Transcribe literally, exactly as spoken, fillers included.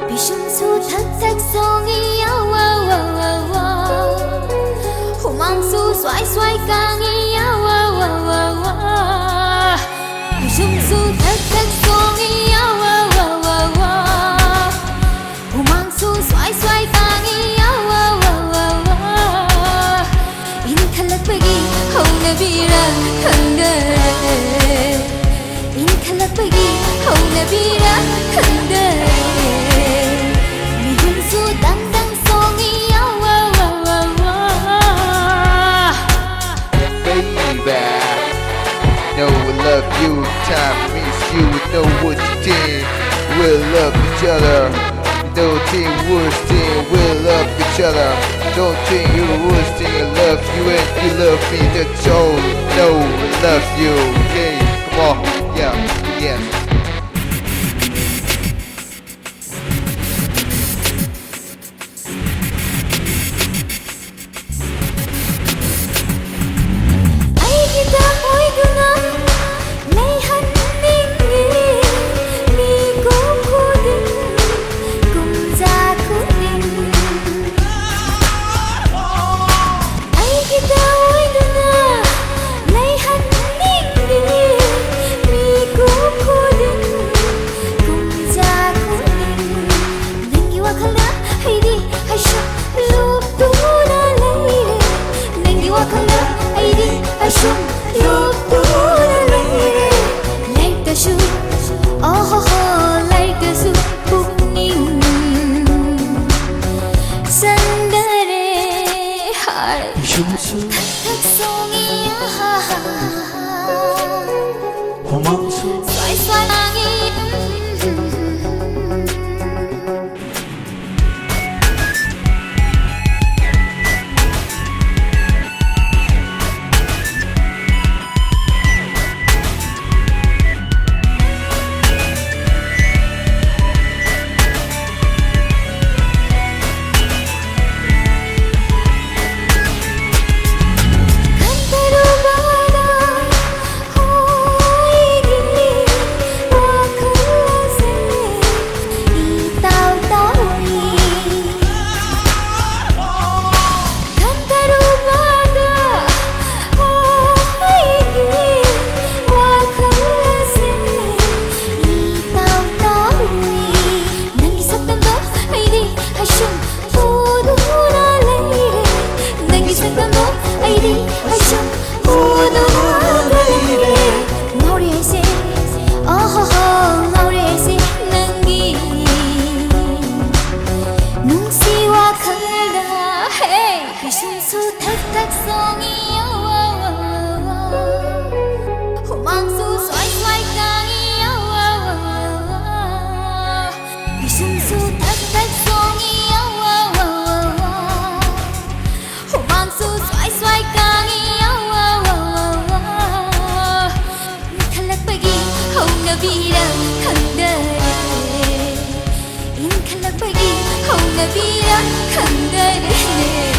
ꯄꯤꯁꯨꯝꯁꯨ ꯊꯛ ꯊꯛ ꯆꯣꯡꯉꯤ, ꯑꯧ, ꯑꯧ, ꯑꯧ, ꯑꯧ, ꯑꯧ꯫ ꯍꯨꯃꯥꯡꯁꯨ ꯁ꯭ꯋꯥꯏ ꯁ꯭ꯋꯥꯏ ꯀꯥꯡꯉꯤ, ꯑꯧ, ꯑꯧ, ꯑꯧ, ꯑꯧ, ꯑꯧ꯫ ꯄꯤꯁꯨꯝꯁꯨ ꯊꯛ ꯊꯛ ꯆꯣꯡꯉꯤ, ꯑꯧ, ꯑꯧ, ꯑꯧ, ꯑꯧ, ꯑꯧ꯫ ꯍꯨꯃꯥꯡꯁꯨ ꯁ꯭ꯋꯥꯏ ꯁ꯭ꯋꯥꯏ ꯀꯥꯡꯉꯤ, ꯑꯧ, ꯑꯧ, ꯑꯧ, ꯑꯧ, ꯑꯧ꯫ ꯏꯟꯈꯠꯂꯛꯄꯒꯤ ꯍꯧꯅꯕꯤꯔ ꯈꯪꯗꯔꯦ꯫ ꯏꯟꯈꯠꯂꯛꯄꯒꯤ ꯍꯧꯅꯕꯤꯔ ꯈꯪꯗꯔꯦ꯫ ꯃꯤꯍꯨꯟꯁꯨ ꯗꯪ ꯗꯪ ꯆꯣꯡꯉꯤ, ꯑꯧ, ꯑꯧ, ꯑꯧ, ꯑꯧ, ꯑꯧ꯫ Baby, know we love you, time miss you, know what you did. We love each other, no thing worse thing, we love each other. Don't think you worse thing, I love you and you love me, that's all. No, we love you, okay, come on, yeah, yes. ꯑꯩꯒꯤꯗ ꯑꯣꯏꯗꯨꯅ ꯂꯩꯍꯟꯅꯤꯡꯉꯤ ꯃꯤꯀꯨꯞ ꯈꯨꯗꯤꯡ, ꯀꯨꯝꯖꯥ ꯈꯨꯗꯤꯡ꯫ ꯑꯩꯒꯤꯗ ꯑꯣꯏꯗꯨꯅ ꯂꯩꯍꯟꯅꯤꯡꯉꯤ ꯃꯤꯀꯨꯞ ꯈꯨꯗꯤꯡ, ꯀꯨꯝꯖꯥ ꯈꯨꯗꯤꯡ꯫ ꯅꯪꯒꯤ ꯋꯥꯈꯜꯗ ꯑꯩꯗꯤ ꯑꯁꯨꯝ ꯂꯨꯞꯇꯨꯅ ꯂꯩꯔꯦ꯫ ꯅꯪꯒꯤ ꯋꯥꯈꯜꯗ ꯑꯩꯗꯤ ꯑꯁꯨꯝ ꯂꯨꯞꯇꯨꯅ ꯂꯩꯔꯦ꯫ ꯂꯩꯇꯁꯨ, ꯑꯣꯍꯣꯍꯣ, ꯂꯩꯇꯁꯨ ꯄꯨꯛꯅꯤꯡ ꯆꯪꯗꯔꯦ꯫ ꯍꯥꯏ꯫ ꯄꯤꯁꯨꯝꯁꯨ ꯊꯛ ꯊꯛ ꯆꯣꯡꯉꯤ, ꯑꯍꯥꯍꯥ꯫ ꯍꯨꯃꯥꯡꯁꯨ ꯅꯪꯒꯤ ꯁꯛꯇꯝꯗꯣ ꯑꯩꯗꯤ ꯑꯁꯨꯝ ꯎꯗꯨꯅ ꯂꯩꯔꯦ꯫ ꯉꯥꯎꯔꯦ ꯑꯩꯁꯦ, ꯑꯣꯍꯣꯍꯣ, ꯉꯥꯎꯔꯦ ꯑꯩꯁꯦ ꯅꯪꯒꯤ ꯅꯨꯡꯁꯤ ꯋꯥꯈꯜꯗ꯫ ꯍꯦ! ꯄꯤꯁꯨꯝꯁꯨ ꯊꯛ ꯊꯛ ꯆꯣꯡꯉꯤ, ꯑꯣ, ꯑꯣ, ꯑꯣ, ꯑꯣ꯫ ꯍꯨꯃꯥꯡꯁꯨ ꯁ꯭ꯋꯥꯏ ꯁ꯭ꯋꯥꯏ ꯀꯥꯡꯉꯤ, ꯑꯣ, ꯑꯣ, ꯑꯣ, ꯑꯣ꯫ ꯄꯤꯁꯨꯝꯁꯨ ꯊꯛ ꯊꯛ ꯆꯣꯡꯉꯤ, ꯑꯣ, ꯑꯣ, ꯑꯣ, ꯑꯣ, ꯑꯣ꯫ ꯍꯨꯃꯥꯡꯁꯨ ꯁ꯭ꯋꯥꯏ ꯁ꯭ꯋꯥꯏ ꯀꯥꯡꯉꯤ, ꯑꯣ, ꯑꯣ, ꯑꯣ, ꯑꯣ, ꯑꯣ꯫ ꯏꯟꯈꯠꯂꯛꯄꯒꯤ ꯍꯧꯅꯕꯤꯔ ꯈꯪꯗꯔꯦ꯫ ꯏꯟꯈꯠꯂꯛꯄꯒꯤ ꯍꯧꯅꯕꯤꯔ ꯈꯪꯗꯔꯦ꯫